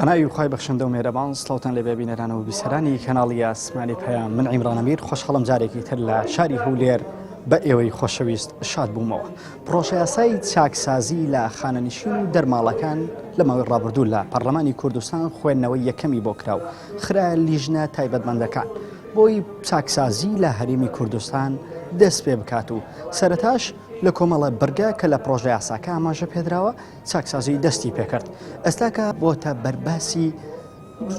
بەناوی خوای بەخشندە و مێرەبان سڵاوتان لێبێ بینەران و بیسەرانی کەناڵی ئاسمانی پەیام من عیمران ئەمیر خۆشحاڵم جارێکی تر لە شاری هەولێر بە ئێوەی خۆشەویست شاد بوومەوە پرۆژەیاسای چاکسازی لە خانەنشین و دەرماڵەکان لە ماوەی ڕابردوو لە پەرلەمانی کوردستان خوێندنەوەی یەکەمی بۆ کرا و خرایە لیژنە تایبەتمەندەکان بۆی چاکسازی لە هەرێمی کوردستان دەست پێ بکات و سەرەتاش لە کۆمەڵە بڕگە کە لە پرۆژەیاساکە ئاماژە پێدراوە چاکسازی دەستی پێکرد ئێستاکە بۆتە بەرباسی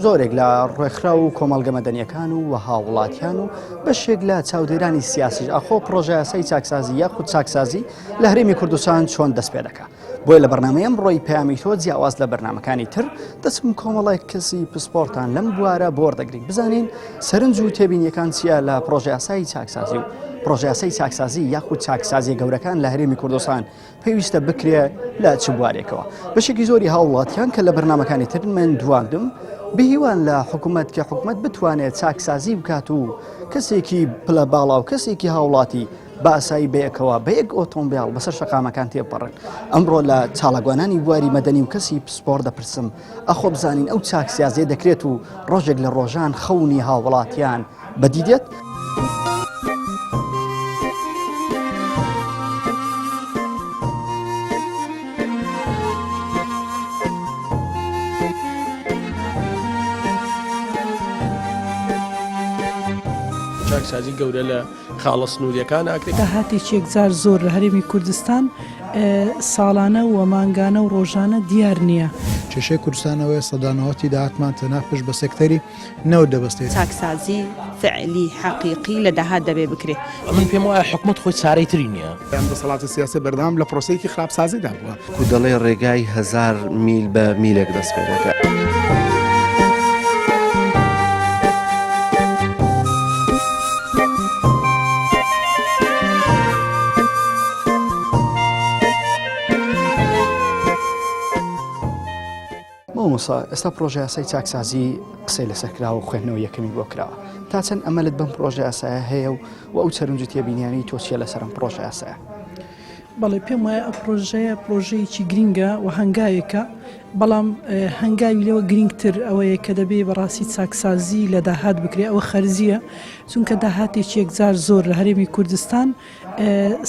زۆرێک لە ڕێکخراو و کۆمەڵگە مەدەنیەکان و هاوڵاتیان و بەشێک لە چاودێرانی سیاسیش ئاخۆ پرۆژەیاسای چاکسازی یاخود چاکسازی لە هەرێمی کوردستان چۆن دەست پێ دەکا بۆیە لە بەرنامەی ئەمڕۆی پەیامی تۆ جیاواز لە بەرنامەکانی تر دەچم کۆمەڵێک کەسی پسپۆرتان لەم بوارە بۆر دەگرین بزانین سەرنج و تێبینیەکان چییە لە پرۆژەیاسای چاکسازی و پرۆژەیاسای چاکسازی یاخود چاکسازی گەورەکان لە هەرێمی کوردستان پێویستە بکرێ لە چ بوارێکەوە بەشێکی زۆری هاوڵاتیان کە لە بەرنمەکانی تر من دواندم بهیوان لە حکوومەت کە حکوومەت بتوانێت چاکسازی بکات و کەسێکی پلە باڵا و کەسێکی هاوڵاتی بە ئاسایی بەیەکەوە بە یەک ئۆتۆمبیل بەسەر شەقامەکان تێپەڕن ئەمڕۆ لە چالاکوانانی بواری مەدەنی و کەسی پسپۆر دەپرسم ئەخۆ بزانین ئەو چاکسازیە دەکرێت و ڕۆژێک لە ڕۆژان خەونی هاوڵاتیان بەدی دێت؟ چاکسازی گەورە لە خاڵە سنووریەکان ئاکرێت. داهاتێکی یەکجار زۆر لە هەرێمی کوردستان ساڵانە و مانگانە و ڕۆژانە دیار نییە. کێشەی کوردستان ئەوەیە سەدا نەوەتی داهاتمان تەنها پشت بە سێکتەری نەوت دەبەستێت. چاکسازی فعلی حەقیقی لە داهات دەبێ بکرێ. ئەمن پێم وایە حکومەت خۆی چارەی تری نییە. ئەم دەسەڵاتە سیاسیە بەردەوام لە پرۆسەیەکی خراپسازیدا بووە. کو دەڵێ ڕێگای هەزار میل بە میلێک دەست پێ دەکات. مامۆستا ئێستا پرۆژەیاسای چاکسازی قسەی لەسەر کراوە و خوێندنەوە یەکەمی بۆ کراوە تا چەند ئەمەلت بەم پرۆژەیاسایە هەیە و و ئەو چەرنج و تێبینیانەی تۆ چیە لەسەر ئەم پرۆژەیاسایە؟ بەڵێ پێم وایە ئەو پرۆژەیە پرۆژەیەکی گرینگە و هەنگاوێکە بەڵام هەنگاوی لەوە گرینگتر ئەوەیە کە دەبێ بەڕاستی چاکسازی لە داهات بکرێ ئەوە خەرجییە چونکە داهاتێکی یەکجار زۆر لە هەرێمی کوردستان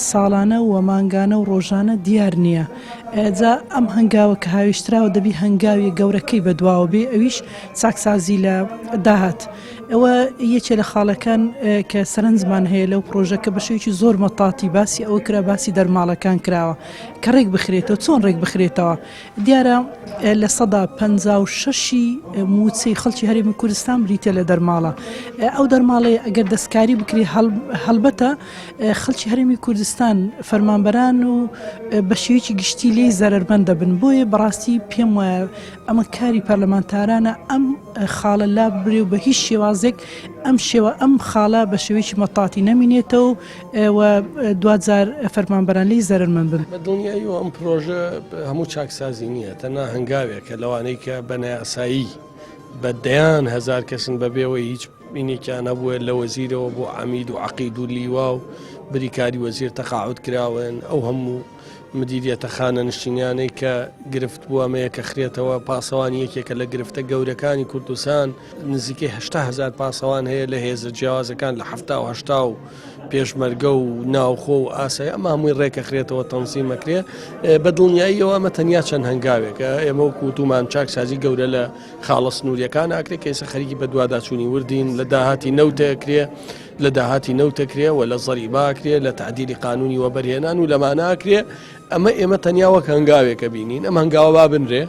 ساڵانە و مانگانە و ڕۆژانە دیار نییە. جا ئەم هەنگاوە کە هاویشتراوە دەبی هەنگاوی گەورەکەی بەدواوە بێ ئەویش چاکسازی لە داهات. ئەوە یەکێ لە خاڵەکان کە سەرنجمان هەیە لەو پرۆژە کە بە شێوەیەکی زۆر مەتاتی باسی ئەوە کرا باسی دەرماڵەکان کراوە کە ڕێک بخرێتەوە چۆن ڕێک بخرێتەوە دیارە 56% ی مووچەی خەڵکی هەرێمی کوردستان بریتە لە دەرماڵە ئەو دەرماڵەیە ئەگەر دەستکاری بکری هەڵبەتە خەڵکی هەرێمی کوردستان فەرمانبەران و بە شێوەیەکی گشتی لێی زەرەرمەند دەبن بۆیە بەڕاستی پێم وایە ئەمە کاری پەرلەمانتارانە ئەم خاڵە لاببرێ و بە هیچ شێوازێک ئەم شێوە ئەم خاڵە بە شێوەیەکی مەتاتی نەمینێتەوە و دواجار فەرمانبەران لێی زەرەرمەند بن. بە دڵنیاییەوە ئەم پرۆژە هەموو چاکسازی نییە، تەنها هەنگاوێکە لەوانەی کە بە نایاسایی بە دەیان هەزار کەسن بە بێوەی هیچ بینێکیان هەبووە لە وەزیرەوە بۆ عەمید و عەقید و لیوا و بریکاری وەزیر تەقاعود کراون ئەو هەموو مدیریەتە خانەنشینیانەی کە گرفت بووە ئەمەیە کە خرێتەوە پاسەوانی یەکێکە لە گرفتە گەورەکانی کوردستان نزیکەی هەشتا هەزار پاسەوان هەیە لە هێزە جیاوازەکان لە حەفتا و هەشتا و پێشمەرگە و ناوخۆ و ئاسای ئەمە هەمووی ڕێکەخرێتەوە تەنزیمەکرێ بە دڵنیاییەوە ئەمە تەنیا چەند هەنگاوێکە ئێمە وەکو وتومان چاکسازی گەورە لە خاڵە سنووریەکان ئاکرێ کە ئێستا خەریکی بەدواداچوونی وردین لە داهاتی نەوتەکرێ لە داهاتی نەوتەکرێ و لە زەریباکرێ لە تعدیلی قانونی وەبەرهێنان و لەمانە ئاکرێ ئەمە ئێمە تەنیا وەک هەنگاوێکە بینین ئەم هەنگاوە با بنرێ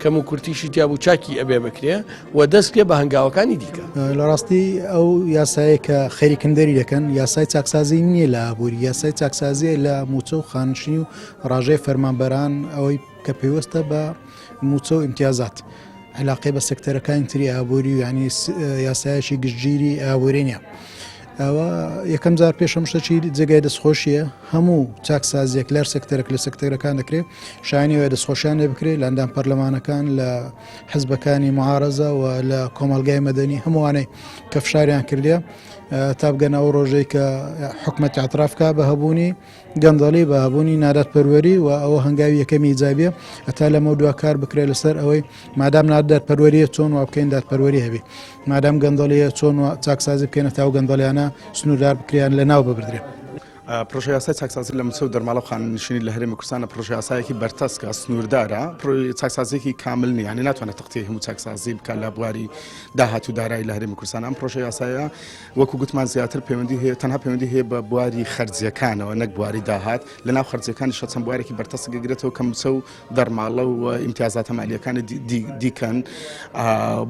کەم و کورتیشی تیا بوو چاکی ئەبێ بکرێ و دەست کرێ بە هەنگاوەکانی دیکە. لە ڕاستی ئەو یاسایە کە خەریکن دەری دەکەن یاسای چاکسازی نییە لە ئابووری یاسای چاکسازیە لە مووچە و خانشینی و ڕاژەی فەرمانبەران ئەوەی کە پەیوەستە بە مووچە و ئیمتیازات علاقەی بە سێکتەرەکانی تری ئابووری و یعنی یاسایەکی گشتگیری ئابووری نییە. ئەوە یەکەم جار پێش هەموو شتێکی جێگای دەستخۆشیە هەموو چاکسازیەک لەر سێکتەرێک لە سێکتەرەکان دەکرێت شایانی وایە دەستخۆشیان لێ بکرێت لە ئەندام پەرلەمانەکان لە حزبەکانی معارەزە و لە کۆمەڵگای مەدەنی هەمووانەی کە فشاریان کردیە تا بگەنە ئەو ڕۆژەی کە حکومەت اعتراف کا بە هەبوونی گەندەڵی بە هەبوونی نادادپەروەری و ئەوە هەنگاوی یەکەمی ئیجابیە هەتا لەمە دوا کار بکرێت لەسەر ئەوەی مادام نادادپەروەریە چۆن وا بکەین دادپەروەری هەبێ مادام گەندەڵیە چۆن چاکسازی بکەین تا و گەندەڵیانە سنووردار بکریان لە ناو ببردرێن. پرۆژە یاسای چاکسازی لە مووچە و دەرماڵە و خانەنشینی لە هەرێمی کوردستانە پرۆژە یاسایەکی بەرتەسکە سنووردارە چاکسازیەکی کامل نییە یانی ناتوانێت تەختیەی هەموو چاکسازی بکات لە بواری داهات و دارایی لە هەرێمی کوردستان ئەم پرۆژە یاسایە وەکو گوتمان زیاتر پەیوەندی هەیە تەنها پەیوەندی هەیە بە بواری خەرجیەکانەوە نەک بواری داهات لە ناو خەرجیەکانیشە چەند بوارێکی بەرتەسک گرێتەوە کە مووچە و دەرماڵە و ئیمتیازاتە مالیەکانی دیکەن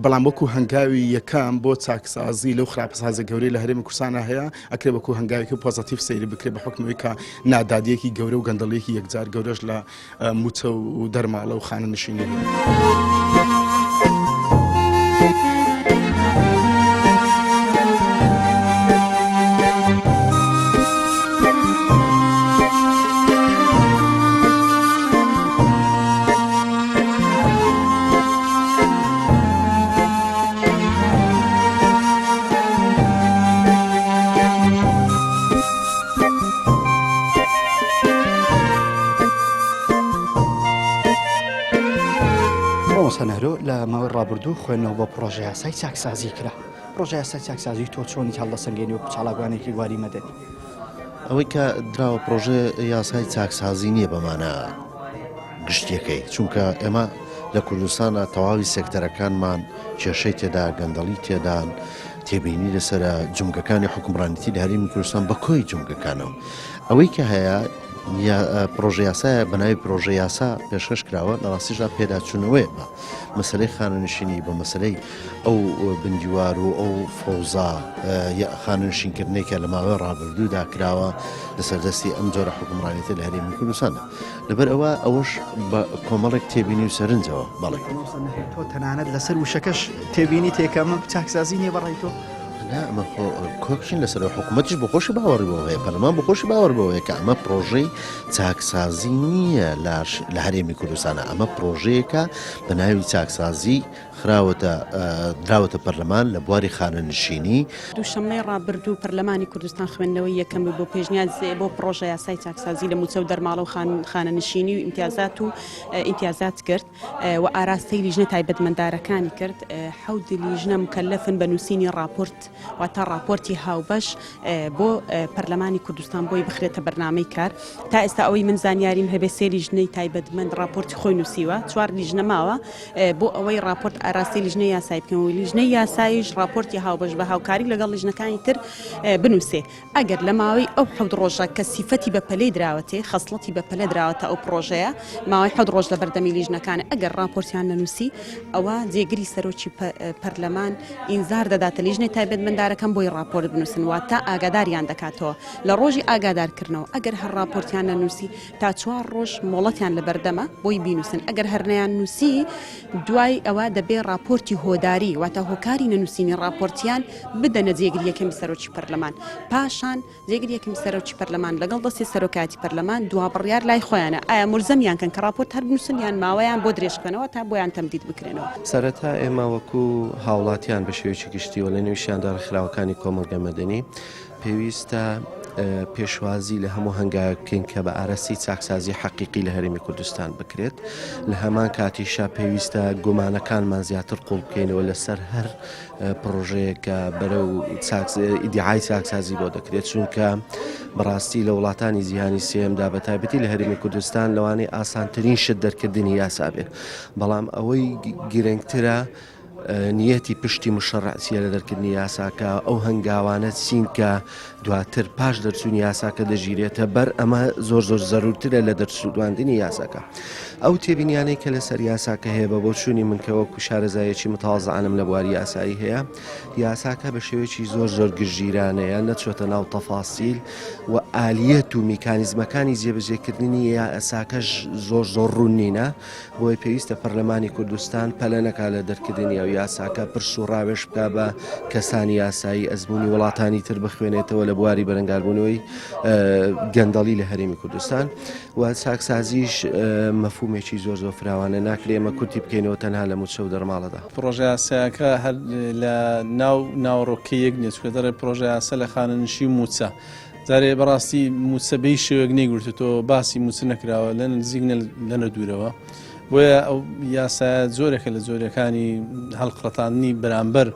بەڵام وەکو هەنگاوی یەکەم بۆ چاکسازی لەو خراپسازی گەورەی لە هەرێمی کوردستانە هەیە ئەکرێ وەکو هەنگاوێکی پۆزەتیڤ سەیری بکرێ بە حکومەوەی کە نادادیەکی گەورە و گەندەڵیەکی یەکجار گەورەش لە موچە و دەرماڵە و خانەنشینی هەیە. مامۆستا نەهرۆ لە ماوەی ڕابردوو خوێندنەوە بۆ پڕۆژە یاسای چاکسازی کرا پڕۆژە یاسای چاکسازی تۆ چۆنی هەڵدەسەنگێنی وەکو چالاکوانێکی بواری مەدەنی؟ ئەوەی کە دراوە پڕۆژە یاسای چاکسازی نییە بە مانا گشتیەکەی چونکە ئێمە لە کوردستانە تەواوی سێکتەرەکانمان کێشەی تێدا گەندەڵی تێدان تێبینی لەسرە جومگەکانی حکومڕانیتی لە هەرێمی کوردستان بە کۆی جومگەکانەوە ئەوەی کە هەیە پرۆژە یاسایە بە ناوی پرۆژە یاسا پێشکەش کراوە لە ڕاستیشدا پێداچوونەوەیە بە مەسلەی خانەنشینی بە مەسلەی ئەو بندیوار و ئەو فەوزا خانەنشینکردنەی کە لە ماوەی ڕابردوودا کراوە لەسەر دەستی ئەم جۆرە حکومڕانیتە لە هەرێمی کوردستاندا لەبەر ئەوە ئەوەش بە کۆمەڵێک تێبینی و سەرنجەوە بەڵێ. تۆ تەنانەت لەسەر وشەکەش تێبینی تێکە ئەمە چاکسازی نییە بەڕای تۆ؟ نا ئەمە خۆ کۆکین لەسەر حکوومەتیش بۆ خۆشی باوەڕی بۆ هەیە پەرلەمان بۆ خۆشی باوەڕ بۆ هەیە کە ئەمە پرۆژەی چاکسازی نییە لە هەرێمی کوردستانە ئەمە پرۆژەیەکە بە ناوی چاکسازی خراوەتە دراوەتە پەرلەمان لە بواری خانەنشینی. دووشەممەی ڕابردوو پەرلەمانی کوردستان خوێندنەوەی یەکەمی بۆ پێشنیاز بۆ پڕۆژە یاسای چاکسازی لە مووچە و دەرماڵە و خانەنشینی و ئیمتیازات و ئیمتیازات کرد و ئاراستەی لیژنە تایبەتمەندارەکانی کرد حەوت لیژنە مکەلەفن بە نووسینی ڕاپۆرت واتە ڕاپۆرتی هاوبەش بۆ پەرلەمانی کوردستان بۆی بخرێتە بەرنامەی کار تا ئێستا ئەوەی من زانیاریم هەبێ سێ لیژنەی تایبەتمەند ڕاپۆرتی خۆی نووسیوە چوار لیژنە ماوە بۆ ئەوەی ڕاپۆرت ئاراستەی لیژنەی یاسایی بکەن و لیژنەی یاساییش ڕاپۆرتی هاوبەش بە هاوکاری لەگەڵ لیژنەکانی تر بنووسێ ئەگەر لە ماوەی ئەو حەوت ڕۆژە کە سیفەتی بە پەلەی دراوەتێ خەسڵەتی بە پەلە دراوەتە ئەو پڕۆژەیە ماوەی حەوت ڕۆژ لە بەردەمی لیژنەکانە ئەگەر ڕاپۆرتیان نەنووسی ئەوە جێگری سەرۆکی پەرلەمان ئینزار دەداتە لیژنەی تایبەتمەندارەکان بۆی ڕاپۆرت بنووسن واتە ئاگاداریان دەکاتەوە لە ڕۆژی ئاگادارکردنەوە ئەگەر هەر ڕاپۆرتیان نەنووسی تا چوار ڕۆژ مۆڵەتیان لەبەردەمە بۆی بینوسن ئەگەر هەر نەیان نووسی دوای ئەوە دەبێ ڕاپۆرتی هۆداری واتە هۆکاری نەنووسینی ڕاپۆرتیان بدەنە جێگری یەکەمی سەرۆکی پەرلەمان پاشان جێگری یەکەمی سەرۆکی پەرلەمان لەگەڵ دەستی سەرۆکایەتی پەرلەمان دوا بڕیار لای خۆیانە ئایا مولزەمیان کەن کە ڕاپۆرت هەر بنووسن یان ماوەیان بۆ درێژ بکەنەوە تا بۆیان تەمدید بکرێنەوە. سەرەتا ئێمە وەکو هاوڵاتیان بە شێوەیەکی گشتی و لە نێویشیاندا ڕێکخراوەکانی کۆمەڵگە مەدەنی پێویستە پێشوازی لە هەموو هەنگاوێک بکەین کە بە ئارەستی چاکسازی حەقیقی لە هەرێمی کوردستان بکرێت لە هەمان کاتیشا پێویستە گومانەکانمان زیاتر قوڵ بکەینەوە لەسەر هەر پڕۆژەیەک کە بەرەو ئیدعای چاکسازی بۆ دەکرێت چونکە بەڕاستی لە وڵاتانی جیهانی سێمدا بە تایبەتی لە هەرێمی کوردستان لەوانەیە ئاسانترین شت دەرکردنی یاسا بێت بەڵام ئەوەی گرنگترە نیەتی پشتی مشەڕع چیە لە دەرکردنی یاساکە، ئەو هەنگاوانە چین کە دواتر پاش دەرچوونی یاساکە دەگیرێتە بەر ئەمە زۆر زۆر زەرورترە لە دەرچوواندنی یاساکە. ئەو تێبینیانەی کە لەسەر یاساکە هەیە بە بۆچوونی من کە وەکو شارەزایەکی متوازعانم لە بواری یاسایی هەیە یاساکە بە شێوەیەکی زۆر زۆر گشتگیرانەیە نەچۆتە ناو تەفاسیل و ئالیەت و میکانیزمەکانی جێبەجێکردنی یاساکەش زۆر زۆر ڕوون نینە بۆیە پێویستە پەرلەمانی کوردستان پەلە نەکا لە دەرکردنی ئەو یاساکە پرس و ڕاوێژ بکا بە کەسانی یاسایی ئەزموونی وڵاتانی تر بخوێنێتەوە لە بواری بەرەنگاربوونەوەی گەندەڵی لە هەرێمی کوردستان و چاکسازیش مەفهومێکی زۆر زۆر فراوانە ناکرێ ئێمە کورتی بکەینەوە تەنها لە مووچە و دەرماڵەدا. پڕۆژەیاسایەکە هەر لە ناو ناوەڕۆکەی یەک نیە چونکە دەڵێ پڕۆژەیاسا لە خانەنشی و مووچە جارێ بەڕاستی مووچە بە هیچ شێوەیەک نەیگرتووەتەوە باسی مووچە نەکراوە لە نزیک لە نە دوورەوە بۆیە ئەو یاسایە جۆرێکە لە جۆرەکانی هەڵخڵەتاندنی بەرامبەر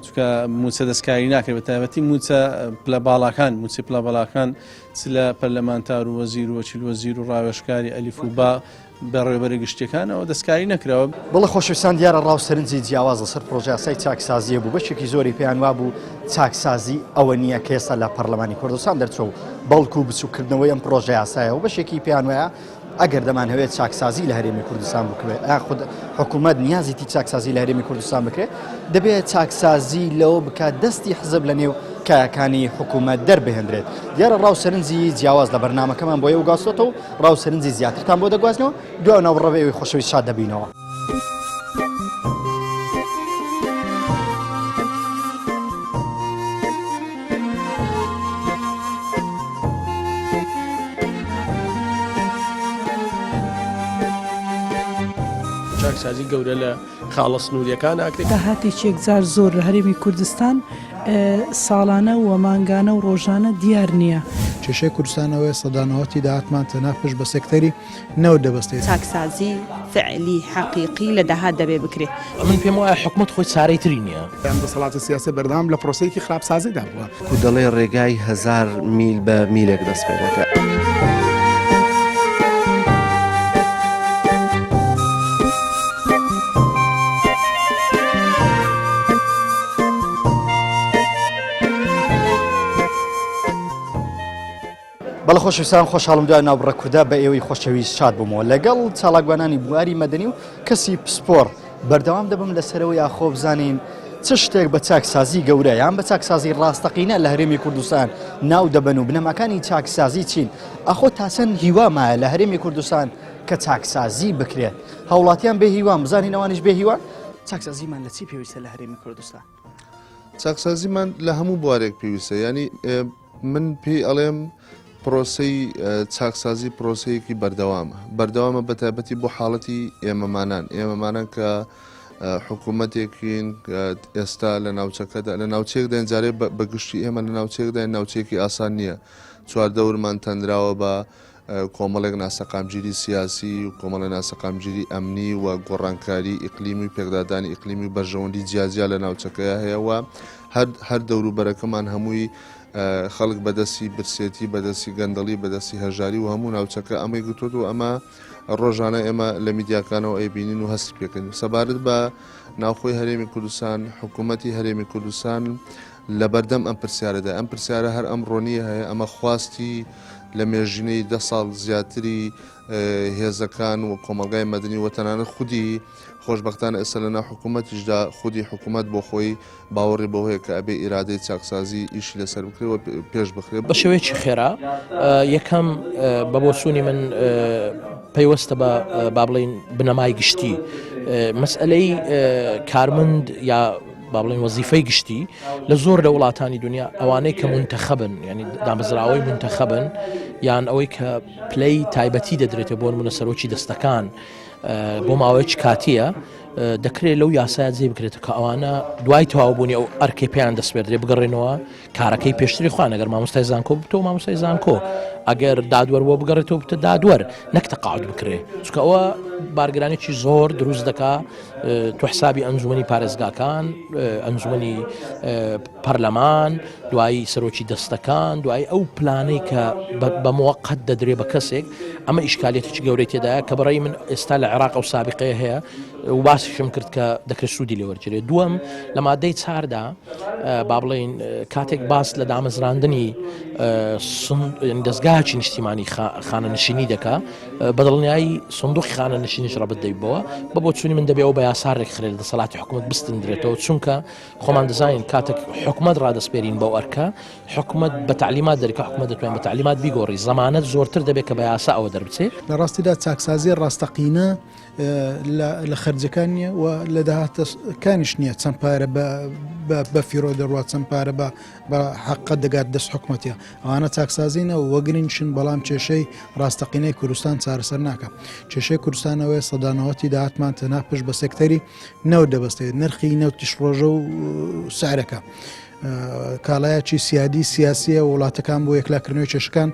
چونکە مووچە دەستکاری ناکرێت بە تایبەتی مووچە پلە باڵاکان مووچەی پلە باڵاکان چ لە پەرلەمانتار و وەزیر و وەکیل وەزیر و ڕاوێژکاری ئەلیف و با بەڕێوەبەرە گشتیەکانەوە دەستکاری نەکراوە. بەڵێ خۆشەویستان دیارە ڕاو سەرنجی جیاواز لەسەر پرۆژەیاسای چاکسازی هەبوو، بەشێکی زۆری پێیان وابوو چاکسازی ئەوە نییە کە ئێستا لە پەرلەمانی کوردستان دەرچووە و بەڵکو بچووککردنەوەی ئەم پرۆژەیاسایە و بەشێکی پێیان وایە ئەگەر دەمانهەوێت چاکسازی لە هەرێمی کوردستان بکرێت یاخود حکوومەت نیازیتی چاکسازی لە هەرێمی کوردستان بکرێت دەبێت چاکسازی لەوە بکات دەستی حزب لە نێو کایەکانی حکوومەت دەربهێنرێت دیارە ڕاو سەرنجی جیاواز لە بەرنامەکەمان بۆ ئێوە گواستۆتەوە و ڕاو سەرنجی زیاترتان بۆ دەگوازنەوە دوای ناوبڕە بە ئێوەی خۆشەویست شاد دەبینەوە. چاکسازی گەورە لە خاڵە سنووریەکان ئاکرێت. داهاتێکی یەکجار زۆر لە هەرێمی کوردستان ساڵانە و مانگانە و ڕۆژانە دیار نییە. کێشەی کوردستان ئەوەیە سەدا نەوەتی داهاتمان تەنها پشت بە سێکتەری نەوت دەبەستێت. چاکسازی فعلی حەقیقی لە داهات دەبێ بکرێ. ئەمن پێم وایە حکومەت خۆی چارەی تری نییە. ئەم دەسەڵاتە سیاسیە بەردەوام لە پرۆسەیەکی خراپسازیدا بووە. کو دەڵێ ڕێگای هەزار میل بە میلێک دەست پێ دەکا. بەڵێ خۆشەویستان خۆشحاڵم دوای ناوبڕە کوردە بە ئێوەی خۆشەویست شاد بوومەوە لەگەڵ چالاکوانانی بواری مەدەنی و کەسی پسپۆڕ بەردەوام دەبم لەسەرەوە یاخۆ بزانین چ شتێک بە چاکسازی گەورە یان بە چاکسازی ڕاستەقینە لە هەرێمی کوردستان ناو دەبەن و بنەماکانی چاکسازی چین ئاخۆ تا چەند هیوا مایە لە هەرێمی کوردستان کە چاکسازی بکرێت هاوڵاتیان بێ هیوان بزانین ئەوانیش بێ هیوان چاکسازیمان لە چی پێویستە لە هەرێمی کوردستان چاکسازیمان لە هەموو بوارێک پێویستە ینی من پێی ئەڵێم پرۆسەی چاکسازی پرۆسەیەکی بەردەوامە بەردەوامە بە تایبەتی بۆ حاڵەتی ئێمەمانان ئێمەمانان کە حکوومەتێکین ئێستا لە ناوچەکەدا لە ناوچەیەکداین جارێ بە گشتی ئێمە لە ناوچەیەکداین ناوچەیەکی ئاسان نییە چواردەورمان تەنراوە بە کۆمەڵێک ناسەقامگیری سیاسی و کۆمەڵێ ناسەقامگیری ئەمنی و گۆڕانکاری ئیقلیمی و پێکدادانی ئیقلیمی و بەرژەوەندی جیاجیا لە ناوچەکەیا هەیە و هەر هەر دەوروبەرەکەمان هەمووی خەڵک بەدەستی برسێتی بەدەستی گەندەڵی بەدەستی هەژاری و هەموو ناوچەکە ئەمەی گرتووە و ئەمە ڕۆژانە ئێمە لە میدیاکانەوە ئەیبینین و هەستی پێکەین سەبارەت بە ناوخۆی هەرێمی کوردستان حکوومەتی هەرێمی کوردستان لەبەردەم ئەم پرسیارەدا ئەم پرسیارە هەر ئەمڕۆ نییە هەیە ئەمە خواستی لە مێژینەی دە ساڵ زیاتری هێزەکان و کۆمەڵگای مەدەنی و تەنانەت خودی خۆشبەختانە ئێستا لەناو حکوومەتیشدا خودی حکوومەت بۆ خۆی باوەڕی بەوە هەیە کە ئەبێ ئیرادەی چاکسازی ئیشی لەسەر بکرێ و پێش بخرێ. بە شێوەیەکی خێرا یەکەم بە بۆچوونی من پەیوەستە بە با بڵێین بنەمای گشتی مەسئلەی کارمەند یا با بڵێن وەزیفەی گشتی لە زۆر لە وڵاتانی دنیا ئەوانەی کە منتەخەبن ینی دامەزراوەی منتەخەبن یان ئەوەی کە پلەی تایبەتی دەدرێتە بۆ نمونە سەرۆکی دەستەکان بۆ ماوەیەکی کاتیە دەکرێت لەو یاسای جێ بکرێت کە ئەوانە دوای تەواوبوونی ئەو ئەرکەی پێیان دەسپێردرێ بگەڕێنەوە کارەکەی پێشتری خوان ئەگەر مامۆستای زانکۆ بتەوە مامۆستای زانکۆ ئەگەر دادوەر بۆ بگەڕێتەوە بتە دادوەر نەک تەقاعد بکرێ چونکە ئەوە. بارگرانێکی زۆر دروست دەکا تۆ حسابی ئەنجومەنی پارێزگاکان ئەنجومەنی پەرلەمان دوایی سەرۆکی دەستەکان دوایی ئەو پلانەی کە بە موقت دەدرێ بە کەسێک ئەمە ئیشکالێتێکی گەورەی تێدایە کە بەڕێی من ئێستا لە عێراق ئەو سابقەیە هەیە و باسیشم کرد کە دەکرێت سوودی لێوەرگرێت دووەم لە مادەی چاردا با بڵێین کاتێک باس لە دامەزراندنی دەستگاکی نیشتیمانی خانەنشینی دەکا بەدڵنیایی سندوقی خانەنشینیش ڕەبت دەیبەوە بە بۆچوونی من دەبێ ئەو بە یاسا ڕێکخرێت دەسەڵاتی حکوومەت بستندرێتەوە چونکە خۆمان دەزانین کاتێک حکومت ڕادەسپێرین بەو ئەرکە حکومت بە تعلیمات دەرکە حکومت دەتوانێت بە تعلیمات بیگۆڕی زەمانەت زۆرتر دەبێت کە بە یاسا ئەوە دەربچێت لە ڕاستیدا چاکسازی ڕاستەقینە لە خەرجەکان نییە و لە داهاتەکانیش نییە چەند پارە بە فیرۆ دەڕوات چەند پارە بە بە حەقە دەگات دەست حکومەتە ئەوانە چاکسازینە و وەگرنگشن بەڵام کێشەی ڕاستەقینەی کوردستان چارەسەر ناکە کێشەی کوردستانەوەی سەدانەوەتی داهاتمان تەنها پشت بە سێکتەری نەوت دەبەستێت نرخی نەوتیش ڕۆژە و سعرەکە. کاڵایەکی سیادی سیاسیە وڵاتەکان بۆ یەکلاکردنەوەی کێشەکان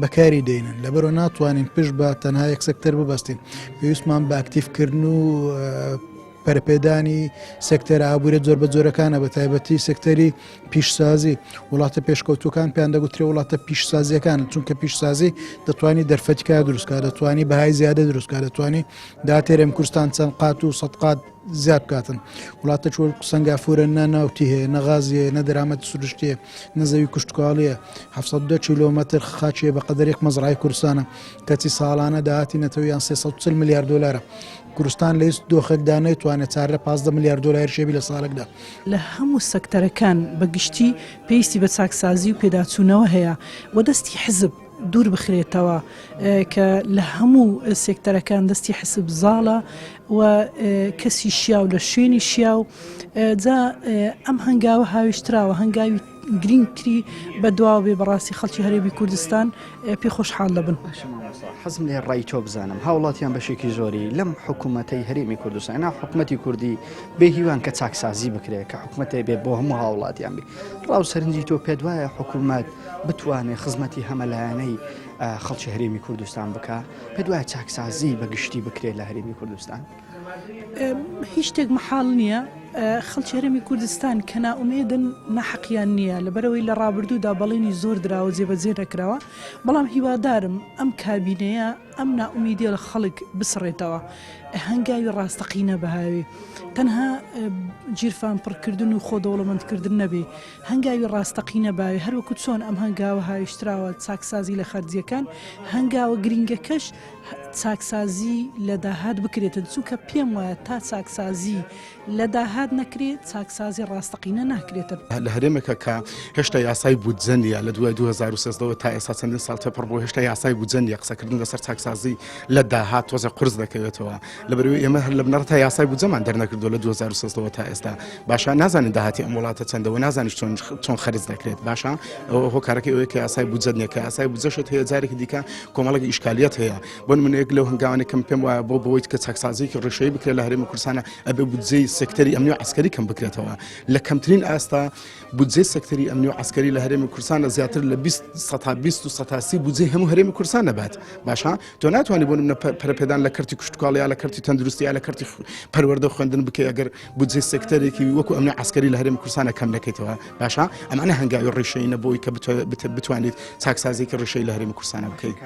بەکاری دێنن لەبەرەوە ناتوانین پشت بە تەنها یەک سێکتەر ببەستین پێویستمان بە ئەکتیڤکردن و پەرەپێدانی سێکتەرە ئابووریە جۆر بە جۆرەکانە بە تایبەتی سێکتەری پیشسازی وڵاتە پێشکەوتوەکان پێیان دەگوترێ وڵاتە پیشسازیەکان چونکە پیشسازی دەتوانانی دەرفەتی کار دروستکە دەتوانانی بەهای زیادە دروستکە دەتوانانی داتێرم کوردستان چەند قات و سەد قات زیاد بکاتن. وڵاتە چۆن سەنگافورە نە نەوتی هەیە، نە غازی هەیە، نە دەرامەتی سروشتی هەیە، نە زەوی کشتوکاڵیە. 710 کیلۆمەتر خاکی هەیە بە قەدەر یەک مەزرای کوردستانە، کەچی ساڵانە داهاتی نەتەوەیان 340 ملیار دۆلارە. کوردستان لە هیچ دۆخێکدا نەیتوانێت چار لە 15 ملیار دۆلاریش هەبی لە ساڵێکدا. لە هەموو سەکتەرەکان بە گشتی پێویستی بە چاکسازی و پێداچوونەوە هەیە و دەستی حزب دوور بخرێتەوە کە لە هەموو سێکتەرەکان دەستی حسب زاڵە و کەسی شیاو لە شوێنی شیاو جا ئەم هەنگاوە هاویشتراوە هەنگاوی گرینگتری بە دواوە بێ بەڕاستی خەڵکی هەرێمی کوردستان پێ خۆشحاڵ دەبن. باشە مامۆستا حەزم لێ ڕای تۆ بزانم هاوڵاتیان بەشێکی زۆری لەم حکوومەتەی هەرێمی کوردستان نا حکوومەتی کوردی بێ هیوان کە چاکسازی بکرێت کە حکوومەتێ بێ بۆ هەموو هاوڵاتیان بێ ڕاو سەرنجی تۆ پێت وایە حکوومەت بتوانێت خزمەتی هەمەلایەنەی خەڵکی هەرێمی کوردستان بکا؟ پێت وایە چاکسازی بە گشتی بکرێت لە هەرێمی کوردستان؟ هیچ شتێک مەحاڵ نییە خەڵکی هەرێمی کوردستان کە نائومێدن ناحەقیان نییە لەبەرەوەی لە ڕابردوودا بەڵێنی زۆر دراوە جێبەجێ نەکراوە بەڵام هیوادارم ئەم کابینەیە ئەم نائومیدیە لە خەڵک بسڕێتەوە هەنگاوی ڕاستەقینە بهاوێ تەنها گیرفان پڕکردن و خۆ دەوڵەمەندکردن نەبێ هەنگاوی ڕاستەقینە باوێ هەروەکو چۆن ئەم هەنگاوە هاویشتراوە چاکسازی لە خەرجیەکان هەنگاوە گرینگەکەش چاکسازی لە داهات بکرێتن چونکە پێم وایە تا چاکسازی لە داهات نەکرێت چاکسازی ڕاستەقینە ناکرێتن. لە هەرێمێکە کە هێشتا یاسای بودجە نییە لە دوای 2013 ەوە تا ئێستا چەندین ساڵ تێپەڕ بووە هێشتا یاسای بودجە نییە قسەکردن لەسەر چاکسازی لە داهات تۆزێ قورس دەکەوێتەوە لەبەرئەوەی ئێمە هەر لە بنەڕەتا یاسای بودجەمان دەرنەکردووە لە 2013 ەوە تا ئێستا باشە نازانین داهاتی ئەم وڵاتە چەندە و نازانیش چۆن چۆن خەرج دەکرێت باشە ئەوە هۆکارەکەی ئەوەیە کە یاسای بودجە نییە کە یاسای بودجەشت هەیە جارێکی دیکە کۆمەڵێک ئیشکالیەت هەیە بۆ نمونە یەک لەو هەنگاوانەی کە من پێم وایە بۆ بەوەی کە چاکسازییەکی ڕیشەیی بکرێت لە هەرێمی کوردستانە ئەبێ بودجەی سێکتەری ئەمنی و عەسکەری کەم بکرێتەوە لە کەمترین ئاستا بودجەی سێکتەری ئەمنی و عەسکەری لە هەرێمی کوردستان لە زیاتر لە 20 سەتا 20 و سەتا 30 بودجەی هەموو هەرێمی کوردستان نەبات باشە تۆ ناتوانانی بۆ نمونە پەرەپێدان لە کەرتی کشتوکاڵ یا لە کەرتی تەندروستی یا لە کەرتی پەروەردە و خوێندن بکەی ئەگەر بودجەی سێکتەرێکی وەکو ئەمنی عەسکەری لە هەرێمی کوردستانە کەم نەکەیتەوە باشە ئەمانە هەنگاوی ڕیشەیینە بۆی کە بتوانیت چاکسازیکی ڕیشەی لە هەرێمی کوردستانە بکەیت.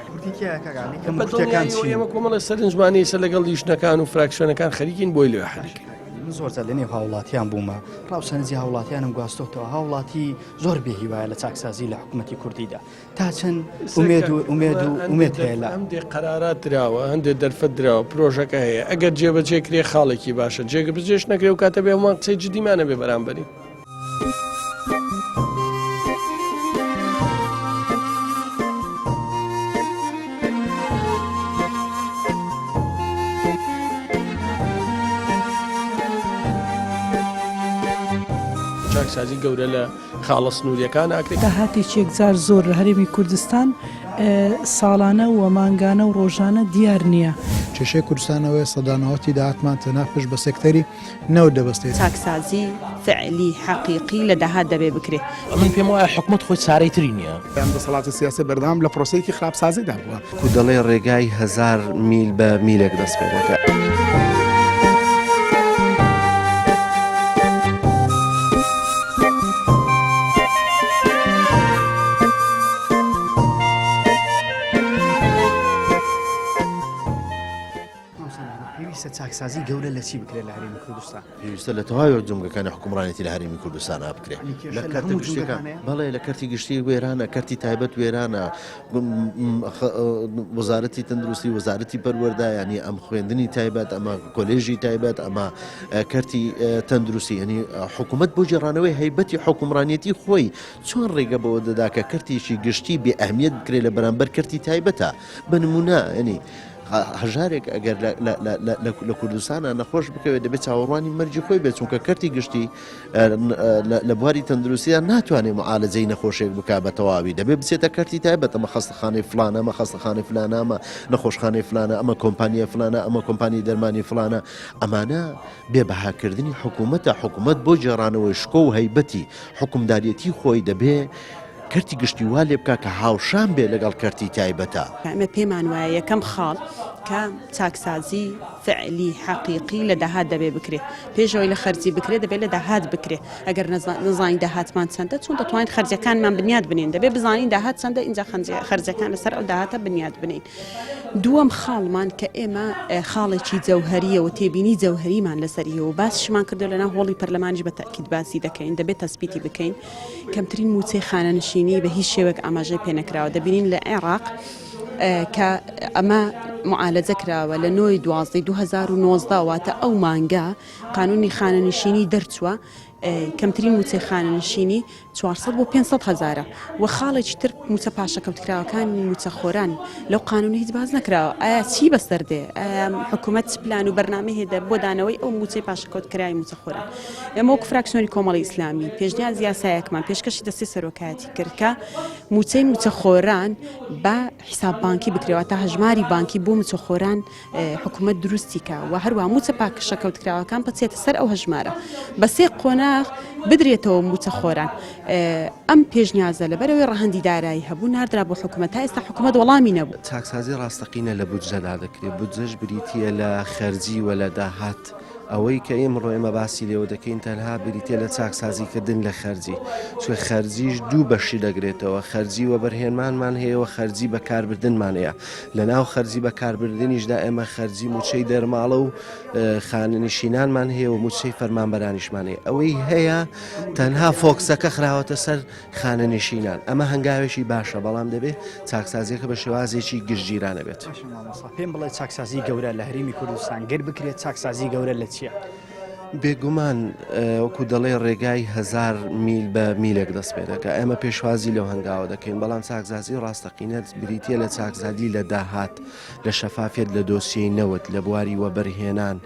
ئێمە کۆمەڵە سەرنجمانی ئێستا لەگەڵ لیژنەکان و فراکسیۆنەکان خەریکین بۆی لەوێ حەلیکەین. من زۆر جار لەنێو هاوڵاتیان بوومە ڕاو سەرنجی هاوڵاتیانم گواستۆتەوە هاوڵاتی زۆر بێ هیوایە لە چاکسازی لە حکوومەتی کوردیدا تا چەند ئومێد و ئومێد و ئومێد هەیە لە هەندێک قەرارات دراوە هەندێک دەرفەت دراوە پرۆژەکە هەیە ئەگەر جێبەجێ کرێ خاڵێکی باشە جێگەبجێش نەکرێ و کاتە بێ هەمووان قسەی جدیمانە بێ بەرامبەری. چاکسازی گەورە لە خاڵە سنووریەکان ئاکرێت. داهاتێکی یەکجار زۆر لە هەرێمی کوردستان ساڵانە و مانگانە و ڕۆژانە دیار نییە. کێشەی کوردستان ئەوەیە سەدا نەوەتی داهاتمان تەنها پشت بە سێکتەری نەوت دەبەستێت. چاکسازی فعلی حەقیقی لە داهات دەبێ بکرێ. ئەمن پێم وایە حکومەت خۆی چارەی تری نییە. ئەم دەسەڵاتە سیاسیە بەردەوام لە پرۆسەیەکی خراپسازیدا بووە. کو دەڵێ ڕێگای هەزار میل بە میلێک دەست پێ دەکا. پێویستە چاکسازی گەورە لە چی بکرێت لە هەرێمی کوردستان؟ پێویستە لە تەواوی جومگەکانی حکومڕانێتی لە هەرێمی کوردستان بکرێت لە کەرتە گشتیەکان بەڵێ لە کەرتی گشتی وێرانە کەرتی تایبەت وێرانە وەزارەتی تەندروستی وەزارەتی پەروەردە ینی ئەم خوێندنی تایبەت ئەمە کۆلێژی تایبەت ئەمە کەرتی تەندروستی ینی حکوومەت بۆ گێڕانەوەی هەیبەتی حکومڕانیەتی خۆی چۆن ڕێگە بەوە دەدا کە کەرتێکی گشتی بێ ئەهمیەت بکرێت لە بەرامبەر کەرتی تایبەتە بە نمونە ینی هەژارێک ئەگەر لە کوردستانە نەخۆش بکەوێت دەبێت چاوەڕوانی مەرجی خۆی بێت چونکە کەرتی گشتی لە بواری تەندروستیدا ناتوانێت معالەجەی نەخۆشێک بک بە تەواوی دەبێت بچێتە کەرتی تایبەت ئەمە خەستەخانەی فلانە ئەمە خەستەخانەی فلانە ئەمە نەخۆشخانەی فلانە ئەمە کۆمپانیای فلانە ئەمە کۆمپانی دەرمانی فلانە ئەمانە بێ بەهاکردنی حکوومەتە حکوومەت بۆ گێڕانەوەی شکۆ و هەیبەتی حکومداریەتی خۆی دەبێ کەرتی گشتی وا لێ بکا کە هاوشان بێ لەگەڵ کەرتی تایبەتا. ئێمە پێمان وایە یەکەم خاڵ کە چاکسازی فعلی حەقیقی لە داهات دەبێ بکرێ. پێش ئەوەی لە خەرجی بکرێ دەبێ لە داهات بکرێ. ئەگەر نەزانین داهاتمان چەندە چۆن دەتوانین خەرجیەکانمان بنیات بنێین؟ دەبێ بزانین داهات چەندە ئینجا خەرجیەکان لەسەر ئەو داهاتە بنیات بنێین. دووەم خاڵمان کە ئێمە خاڵێکی جەوهەرییە و تێبینی جەوهەریمان لەسەریە و باسیشمان کردو لەناو هۆڵی پەرلەمانیش بە تەئکید باسی دەکەین دەبێت تەسبیتی بکەین کەمترین مووچەی خانەنشینی بە هیچ شێوەیەک ئاماژەی پێنەکراوە دەبینین لە عێراق کە ئەمە معالەجە کراوە لە نۆی دوازدەی 2019 واتە ئەو مانگە قانونی خانەنشینی دەرچووە کەمترین مووچەی خانەنشینی 400 بۆ 500 هەزارە و خاڵێکی تر مووچە پاشەکەوتکراوەکانی مووچەخۆران لەو قانونە هیچ باس نەکراوە ئایا چی بەسەر دێ ئایا حکوومەت چ پلان و بەرنامەی هەیە بۆ دانەوەی ئەو مووچەی پاشەکەوتکراوی مووچەخۆران ئێمە وەکو فراکسیۆنی کۆمەڵی ئیسلامی پێشنیاز یاسایەکمان پێشکەشی دەستەی سەرۆکایەتی کرد کە مووچەی مووچەخۆران بە حیساب بانکی بکرێ واتە هەژماری بانکی بۆ مووچەخۆران حکوومەت دروستی کا و هەروە مووچە پاکشەکەوتکراوەکان بچێتە سەر ئەو هەژمارە بە سێ قۆناغ بدرێتەوە مووچەخۆران ئەم پێشنیازە لەبەرەوەی ڕەهەندی دارایی هەبوو ناردرا بۆ حکوومەت تا ئێستا حکوومەت وەڵامی نەبوو. چاکسازی ڕاستەقینە لە بودجەدا دەکرێت، بودجەش بریتییە لە خەرجی و لە داهات. ئەوەی کە ئیمڕۆ ئێمە باسی لێوە دەکەین تەنها بریتیە لە چاکسازی کردن لە خەرجی چونکە خەرجیش دوو بەشی دەگرێتەوە خەرجی وەبەرهێنمانمان هەیە و خەرجی بەکاربردنمان هەیە لە ناو خەرجی بەکاربردنیشدا ئێمە خەرجی موچەی دەرماڵە و خانەنشینانمان هەیە و موچەی فەرمانبەرانیشمان هەیە ئەوەی هەیە تەنها فۆکسەکە خراوەتە سەر خانەنشینان ئەمە هەنگاوێکی باشە بەڵام دەبێت چاکسازیەکە بە شێوازێکی گشتگیرانە بێت. باشە مامۆستا پێم بڵێ چاکسازی گەورە لە هەرێمی کوردستان گەر بکرێت چاکسازی گەورە لە چییە؟ بێگومان وەکو دەڵێ ڕێگای هەزار میل بە میلێک دەست پێ دەکا ئێمە پێشوازی لەو هەنگاوە دەکەین بەڵام چاکسازی ڕاستەقینە بریتیە لە چاکسازی لە داهات لە شەفافیەت لە دۆسیەی نەوت، لە بواری وەبەرهێنان،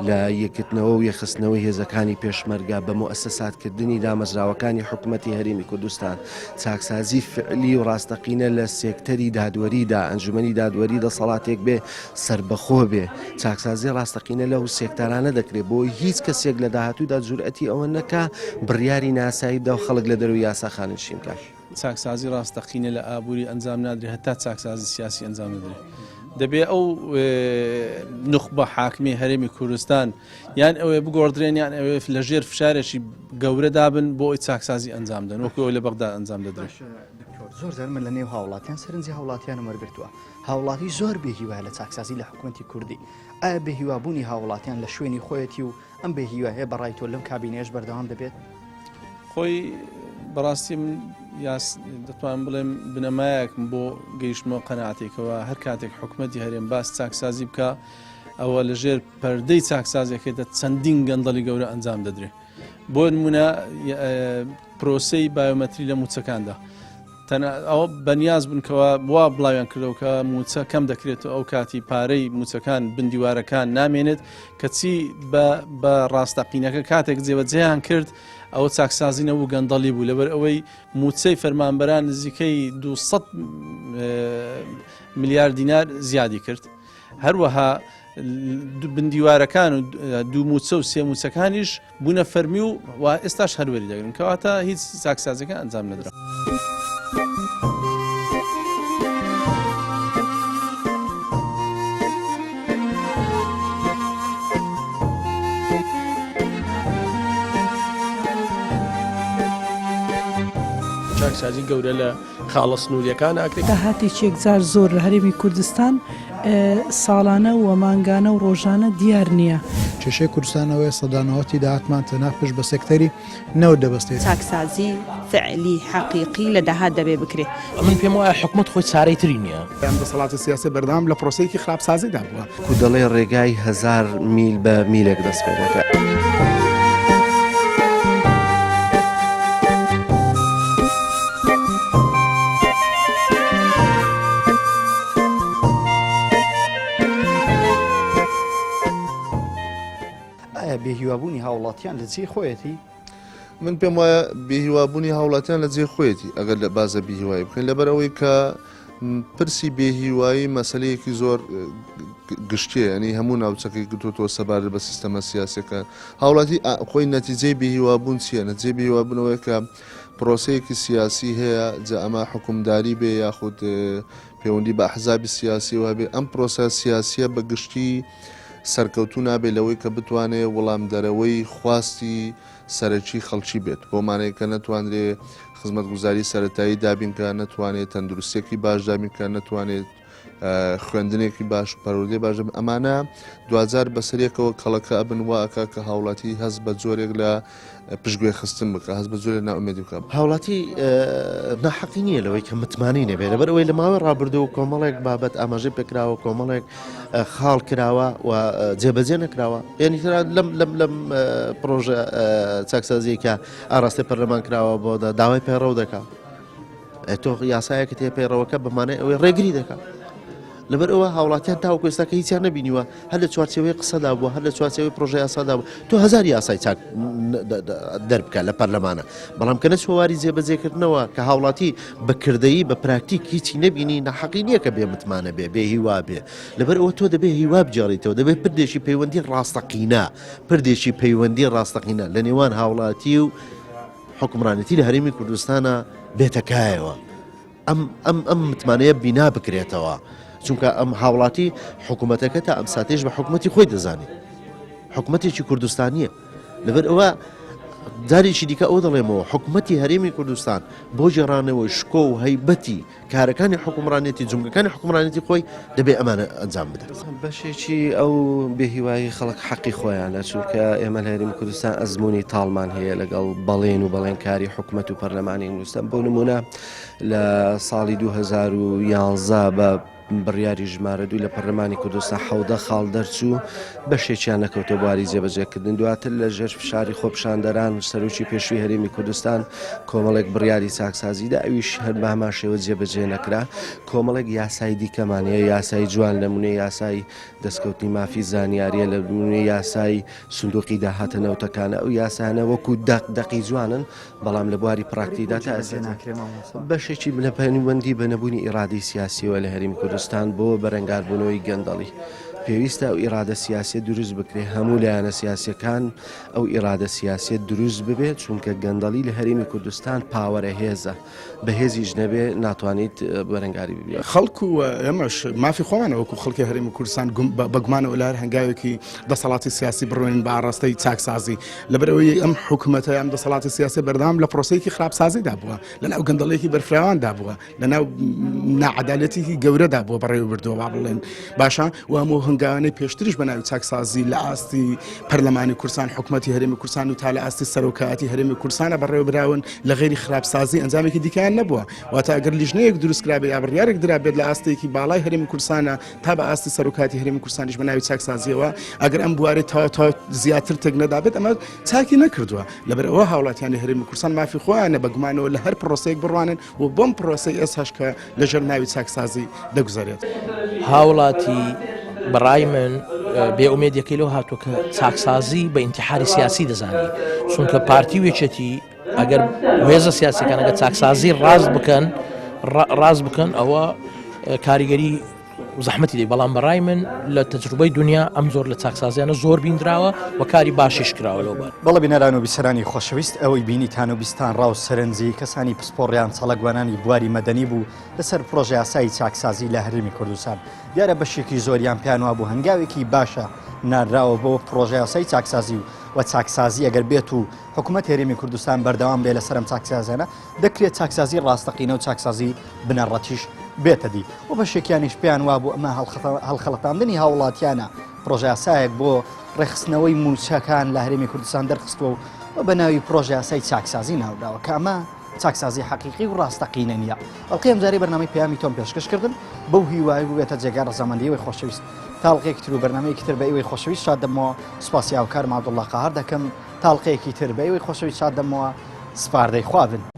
لە یەکگرتنەوە و یەکخستنەوەی هێزەکانی پێشمەرگە، بە موئەسەساتکردنی دامەزراوەکانی حکومەتی هەرێمی کوردستان، چاکسازی فعلی و ڕاستەقینە لە سێکتەری دادوەریدا، ئەنجومەنی دادوەری دەسەڵاتێک بێ سەربەخۆ بێ، چاکسازی ڕاستەقینە لەو سێکتەرانە دەکرێ بۆ هیچ کەسێک لە داهاتوودا جورئەتی ئەوە نەکا بڕیاری ناسایی بدا و خەڵک لە دەرەوەی یاسا خانەنشین بکا. چاکسازی ڕاستەقینە لە ئابووری ئەنجام نادرێت هەتا چاکسازی سیاسی ئەنجام نەدرێت. دەبێ ئەو نوخبە حاکمی هەرێمی کوردستان یان ئەوێ بگۆڕدرێن یان ئەوێ لە ژێر فشارێکی گەورەدا بن بۆ ئەوی چاکسازی ئەنجام دەن وەکو ئەوەی لە بەغدا ئەنجام دەدرێت. دکتۆر زۆر جار من لە نێو هاوڵاتیان سەرنجی هاوڵاتیانم وەرگرتووە هاوڵاتی زۆر بێهیوایە لە چاکسازی لە حکوومەتی کوردی ئایا بێهیوابوونی هاوڵاتیان لە شوێنی خۆیەتی و ئەم بێ هیوایە بە ڕای تۆ لەم کابینەیەش بەردەوام دەبێت؟ خۆی بەڕاستی من یاس دەتوانم بڵێم بنەمایەکم بۆ گەیشتمەوە قەناعەتێکەوە هەر کاتێک حکومەتی هەرێم باس چاکسازی بکە ئەوە لەژێر پەردەی چاکسازیەکەی چەندین گەندەڵی گەورە ئەنجام دەدرێت بۆ نمونە پرۆسەی بایۆمەتری لە موچەکاندا تەنها ئەوە بەنیاز بوون کەوا وا بڵاویان کردەوە کە مووچە کەم دەکرێت و ئەو کاتی پارەی مووچەکان بندیوارەکان نامێنێت کەچی بە بە ڕاستەقینەکە کاتێک جێبەجێیان کرد ئەوە چاکسازی نەبوو گەندەڵی بوو لەبەر ئەوەی مووچەی فەرمانبەران نزیکەی 200 ملیار دینار زیادی کرد. هەروەها بندیوارەکان و دوو موچە و سێ موچەکانیش بوونە فەرمی و و ئێستاش هەروەری دەگرن کەواتە هیچ چاکسازیەکە ئەنجام نەدرا. چاکسازی گەورە لە خاڵە سنووریەکان ئاکرێت. داهاتێکی یەکجار زۆر لە هەرێمی کوردستان ساڵانە و مانگانە و ڕۆژانە دیار نییە. کێشەی کوردستان ئەوەیە سەدا نەوەتی داهاتمان تەنها پشت بە سێکتەری نەوت دەبەستێت. چاکسازی فعلی حەقیقی لە داهات دەبێ بکرێ. ئەمن پێم وایە حکومەت خۆی چارەی تری نییە. ئەم دەسەڵاتە سیاسیە بەردەوام لە پرۆسەیەکی خراپسازیدا بووە. کو دەڵێ ڕێگای هەزار میل بە میلێک دەست پێ دەکا. ئایا بێهیوابوونی هاوڵاتیان لە جێی خۆیەتی؟ من پێم وایە بێهیوابوونی هاوڵاتیان لە جێی خۆیەتی ئەگەر لە بازە بێهیوایی بکەین لەبەر ئەوەی کە پرسی بێهیوایی مەسلەیەکی زۆر گشتیە ینی هەموو ناوچەکەی گرتوتەوە سەبارەت بە سیستەمە سیاسەکە هاوڵاتی خۆی نەتیجەی بێهیوابوون چییە نەتیجەی بێهیوابوونەوەی کە پرۆسەیەکی سیاسی هەیە جا ئەمە حکومداری بێ یاخود پەیوەندی بە ئەحزابی سیاسیەوە هەبێ ئەم پرۆسە سیاسیە بە گشتی سەرکەوتوو نابێت لەوەی کە بتوانێت وڵامدەرەوەی خواستی سەرەکی خەڵکی بێت بۆ مانای کە نەتوانرێ خزمەتگوزاری سەرەتایی دابین کە نەتوانێت تەندروستیەکی باش دابین کە نەتوانێت خوێندنێکی باش و پەروەردەی باش دەبن ئەمانە دواجار بەسەرێکەوە کەڵەکە ئەبن وا ئەکا کە هاوڵاتی هەست بە جۆرێک لە پشتگوێ خستن بکە هەست بە جۆرێک نائومێدی بکە. هاوڵاتی ناحەقی نییە لەوەی کە متمانەی نەبێت لەبەر ئەوەی لە ماوەی ڕابردوو کۆمەڵێک بابەت ئاماژەی پێکراوە کۆمەڵێک خاڵ کراوە و جێبەجێ نەکراوە یعنی لەم لەم لەم پرۆژە چاکسازیەکە ئاراستەی پەرلەمان کراوە بۆ داوای پەیڕەو دەکا تۆ یاسایەکت هەیە پەیڕەوەکە بە مانای ئەوەی ڕێگری دەکات لەبەر ئەوە هاوڵاتیان تاوەکو ئێستا کە هیچیان نەبینیوە هەر لە چوارچێوەی قسەدا بووە هەر لە چوارچێوەی پرۆژە یاسادا بوو تۆ هەزار یاسای چاک دەربکە لە پەرلەمانە بەڵام کە نەچوە واری جێبەجێکردنەوە کە هاوڵاتی بە کردەیی بە پراکتیک هیچی نەبینی ناحەقی نییە کە بێ متمانە بێ بێ هیوا بێ لەبەر ئەوە تۆ دەبێ هیوا بگێڕیتەوە دەبێ پردێکی پەیوەندی ڕاستەقینە پردێکی پەیوەندی ڕاستەقینە لە نێوان هاوڵاتی و حوکمڕانێتی لە هەرێمی کوردستانا بێتە کایەوە ئەم ئەم ئەم متمانەیە بینا بکرێتەوە چونکە ئەم هاوڵاتی حکوومەتەکە تا ئەم ساتێش بە حکوومەتی خۆی دەزانێت حکوومەتێکی کوردستانیە لەبەر ئەوە جارێکی دیکە ئەو دەڵێمەوە حکوومەتی هەرێمی کوردستان بۆ گێڕانەوەی شکۆ و هەیبەتی کارەکانی حوکمڕانێتی جومگەکانی حوکمڕانێتی خۆی دەبێ ئەمانە ئەنجام بدات. بەشێکی ئەو بێهیوایی خەڵک حەقی خۆیانە، چونکە ئێمە لە هەرێمی کوردستان ئەزموونی تاڵمان هەیە لەگەڵ بەڵێن و بەڵێنکاری حکومەت و پەرلەمانی کوردستان. بۆ نموونە لە ساڵی 2011 بە بڕیاری ژمارە دوو لە پەرلەمانی کوردستان حەودە خاڵ دەرچوو، بەشێکیان نەکەوتە بواری جێبەجێکردن، دواتر لە ژێر فشاری خۆپیشاندەران سەرۆکی پێشووی هەرێمی کوردستان کۆمەڵێک بڕیاری چاکسازی دا، ئەویش هەر بە هەمان شێوە جێبەجێ نەکرا. کۆمەڵێک یاسای دیکەمان هەیە، یاسای جوان لە نموونەی یاسای دەستکەوتنی مافی زانیارییە، لە نموونەی یاسای سندوقی داهاتە نەوتەکانە، ئەو یاسایانە وەکو دەق دەقی جوانن، بەڵام لە بواری پراکتیکدا تا ئێستا بەشێکی لە پەیوەندی بە نەبوونی ئیرادەی سیاسیەوە لە هەرێمی کوردستان بۆ بەرەنگاربوونەوەی گەندەڵی پێویستە ئەو ئیرادە سیاسیە دروست بکرێت هەموو لایەنە سیاسیەکان ئەو ئیرادە سیاسیە دروست ببێت چونکە گەندەڵی لە هەرێمی کوردستان پاوەرە هێزە بەهێزیش نەبێ ناتوانیت بەرەنگاری ببیەوە. خەڵک و ئێمەش مافی خۆمانە وەکو خەڵکی هەرێمی کوردستان بە گومانەوە لە هەر هەنگاوێکی دەسەڵاتی سیاسی بڕوێنین بە ئاڕاستەی چاکسازی لەبەرئەوەی ئەم حکومەتە ئەم دەسەڵاتی سیاسی بەردەوام لە پرۆسەیەکی خراپسازیدا بووە لەناو گەندەڵیەکی بەرفراواندا بووە لەناو ناعەدالەتێکی گەورەدا بووە بەڕێوە بردووە با بڵێن باشە و هەموو هەنگاوانەی پێشتریش بە ناوی چاکسازی لە ئاستی پەرلەمانی کوردستان حکومەتی هەرێمی کوردستان و تا لە ئاستی سەرۆکایەتی هەرێمی کوردستانە بەڕێوە براون لە غەیری خراپسازی ئەنجامێکی دیکەیان نەبووە واتە ئەگەر لیژنەیەک دروست کرابێ یا بڕیارێک درابێت لە ئاستێکی باڵای هەرێمی کوردستانە تا بە ئاستی سەرۆکایەتی هەرێمی کوردستانیش بە ناوی چاکسازیەوە ئەگەر ئەم بوارەی تەواو تەواو زیاتر تێک نەدابێت ئەمە چاکی نەکردووە لەبەر ئەوە هاوڵاتیانی هەرێمی کوردستان مافی خۆیانە بە گومانەوە لە هەر پرۆسەیەک بڕوانن و بەم پرۆسەی ئێستاش کە لەژێر ناوی چاکسازی دەگوزەرێت. هاوڵاتی، بەڕای من بێ ئومێدیەکەی لەو هاتووە کە چاکسازی بە ئینتیحاری سیاسی دەزانی چونکە پارتی و یەکێتی ئەگەر هێزە سیاسەکان ئەگەر چاکسازی ڕاست بکەن ڕاست بکەن ئەوە کاریگەری. زەحمەتی دی بەڵام بەڕای من لە تەجروبەی دنیا ئەم زۆر لە چاکسازیانە زۆر بیندراوە و کاری باشیش کراوە لەو بار. بەڵێ بینەران و بیسەرانی خۆشەویست ئەوەی بینیتان و بیستان ڕا و سەرنجی کەسانی پسپۆڕیان چالاکوانانی بواری مەدەنی بوو لەسەر پڕۆژەیاسای چاکسازی لە هەرێمی کوردستان دیارە بەشێکی زۆریان پێیان وابوو هەنگاوێکی باشە نانراوە بۆ پڕۆژەیاسای چاکسازی و و چاکسازی ئەگەر بێت و حکوومەت هەرێمی کوردستان بەردەوام بێ لەسەر ئەم چاکسازیانە دەکرێت چاکسازی ڕاستەقینە و چاکسازی بنەڕەتیش بێتە دی و بەشێکیانیش پێیان وابوو ئەمە هەڵخەڵەتاندنی هاوڵاتیانە پڕۆژەیاسایەک بۆ ڕێکخستنەوەی مووچەکان لە هەرێمی کوردستان دەرخستووە و بە ناوی پڕۆژەیاسای چاکسازی ناوبراوە کە ئەمە چاکسازی حەقیقی و ڕاستەقینە نییە. ئەڵقەی ئەمجارەی بەرنامەی پەیامی تۆم پێشکەش کردن بەو هیوای ببێتە جێگای ڕەزامەندی ئێوەی خۆشەویست تا ئەڵقەیەکی تر و بەرنامەیەکی تر بە ئێوەی خۆشەویست شاد دەبمەوە سوپاسی هاوکارم عەبدوڵڵا قاهر دەکەم تا ئەڵقەیەکی تر بە ئێوەی خۆشەویست شاد دەبمەوە سپاردەی خوا بن.